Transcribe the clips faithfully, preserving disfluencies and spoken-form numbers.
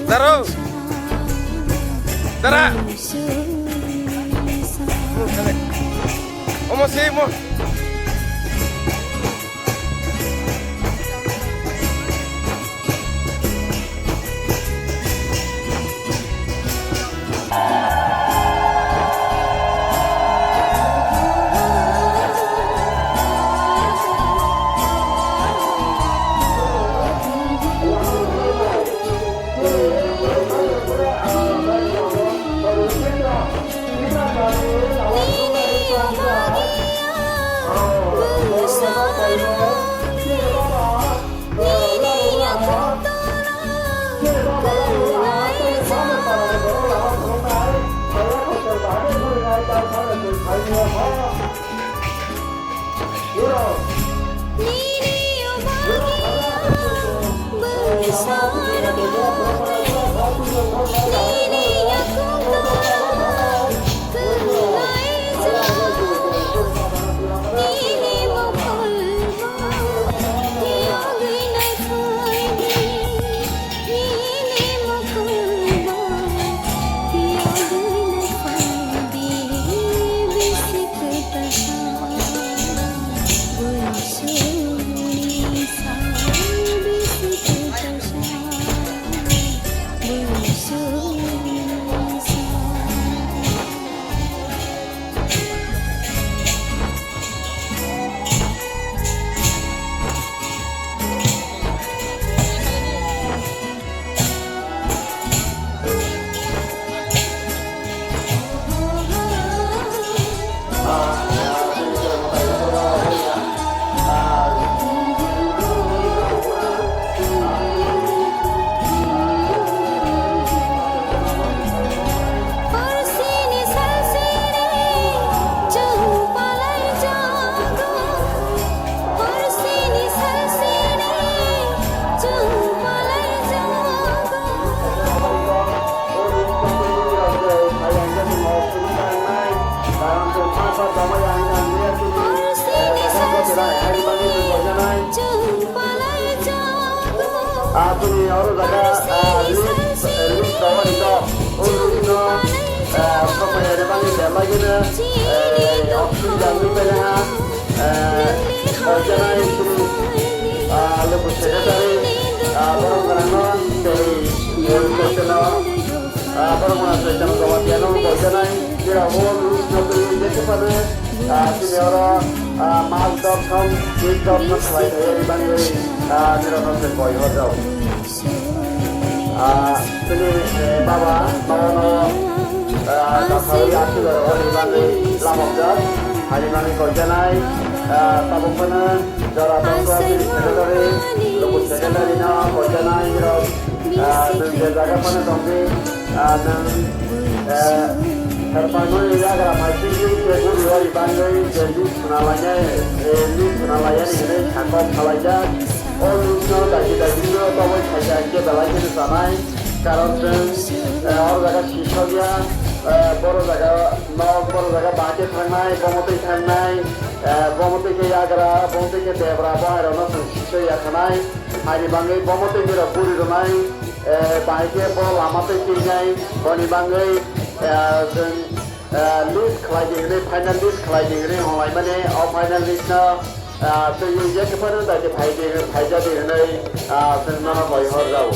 Daro. Dara. Omo se mo. Ah, chini oro jaga, ah, list, eh, list rawani no, o list no, eh, sokmani bangwi belai gino, eh, oxygen ni belai ha, eh, Koijanai chini, ah, local secretary, ah, borok gwnangno tei, eh, Chaitanya, ah, borok gwnang Chaitanya Jamatia no koijanai, jera o list no twi jekhe phano, ah, chini oro, ah, mas dor thom, bis dor thom khlai thai ni bangwi, ah, nirok no se koi hor jao. Ah, chini, eh, baba, baba no, ah, kasawi ashi bar hor ni bangwi lamok jak, ani bangwi koijanai, ah, tabuk phano, Jora Bangso Office Secretary, Local Secretary no koijanai rok, ah, nwng je jaga phano tongdi, ah, nwng, eh, herpaimani yagra maisingwi je guri ori bangwi je list suna lainai, eh, list suna laiyani hinwi sakhok salaijak. O list no daigi daigi no toboi khaija hinkhe belai kheno chanai. Karon chwng, eh, oro jaga sisok ya, eh, boro jaga nok, boro jaga bahai khe thangnai, bomo twi thangnai. Eh, bomo twi khe yagra, bomo twi khe debra, bo hai rokno chwng sisoi ya khanai. Haini bangwi bomo twi nirok buri rwnai, eh, bahai khe bo lama twi twinai, boni bangwi, eh, chwng, eh, list khlai di hwnwi, final list khlai di hwnwi hwnlai mani, o final list no, eh, twi je kwphano dai khe phai di, phai ja di hwnwi, eh, chwng nono koi hor jao.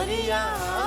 Ria.